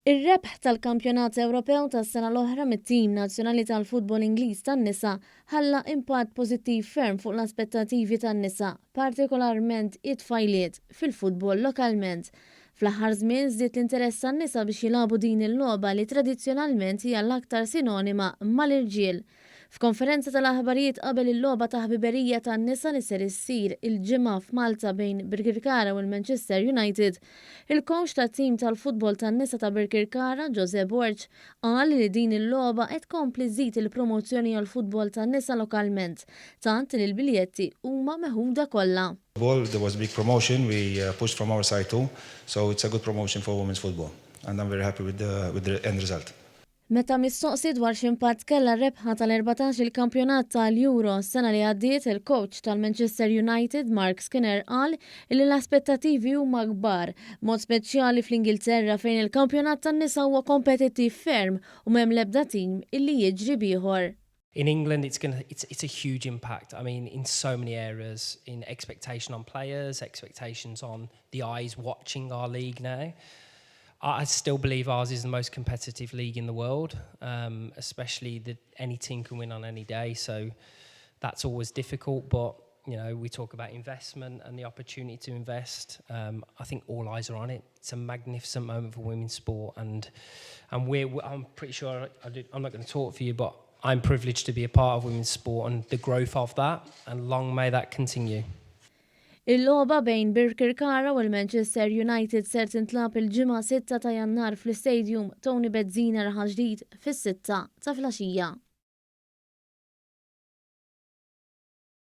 Ir-rebħ tal-Kampjonat Ewropew tas-sena l-oħra mit-tim nazzjonali tal-futbol Ingliż tan-nisa ħalla impatt pożittiv ferm fuq l-aspettativi tan-nisa, partikolarment it-tfajliet, fil-futbol lokalment. Fl-aħħar żmien żdied l-interess tan-nisa biex jilagħbu din il-logħba li tradizzjonalment hija l-aktar sinonima mal-irġiel. F'konferenza tal-aħbarijiet qabel il-logħba ta' ħbiberija tan-nisa li ser issir il-Ġimgħa f'Malta bejn Birkirkara u l-Manchester United, il-kowċ tat-tim tal-futbol tan-nisa ta' Birkirkara, Jose Borg, qal li din il-logħba qed tkompli żżid il-promozzjoni għall-futbol tan-nisa lokalment, tant li l-biljetti huma meħuda kollha. Ball, there was big promotion, we pushed from our side too, so it's a good promotion for women's football and I'm very happy with the end result. Meta mistoqsi dwar x'impatt kellha rebħa tal-14 il-kampjonat tal-Euro s-sena li għaddiet, il-coach tal-Manchester United Mark Skinner qal li l-aspettativi huma kbar, mod speċjali fl-Ingilterra fejn il-kampjonat tan-nisa huwa kompetittiv ferm u m'hemm l-ebda tim illi jiġri b'ieħor. In England, it's a huge impact. I mean, in so many areas, in expectation on players, expectations on the eyes watching our league now. I still believe ours is the most competitive league in the world, especially that any team can win on any day. So that's always difficult, but we talk about investment and the opportunity to invest. I think all eyes are on it. It's a magnificent moment for women's sport, and we're I'm pretty sure I'm not going to talk for you, but I'm privileged to be a part of women's sport and the growth of that, and long may that continue. Il-logħba bejn Birkirkara u l-Manchester United ser tintlagħab il-Ġimgħa 6 ta' Jannar fl-Stadium Tony Bezzina, Raħal Ġdid, fis-6 ta' filgħaxija.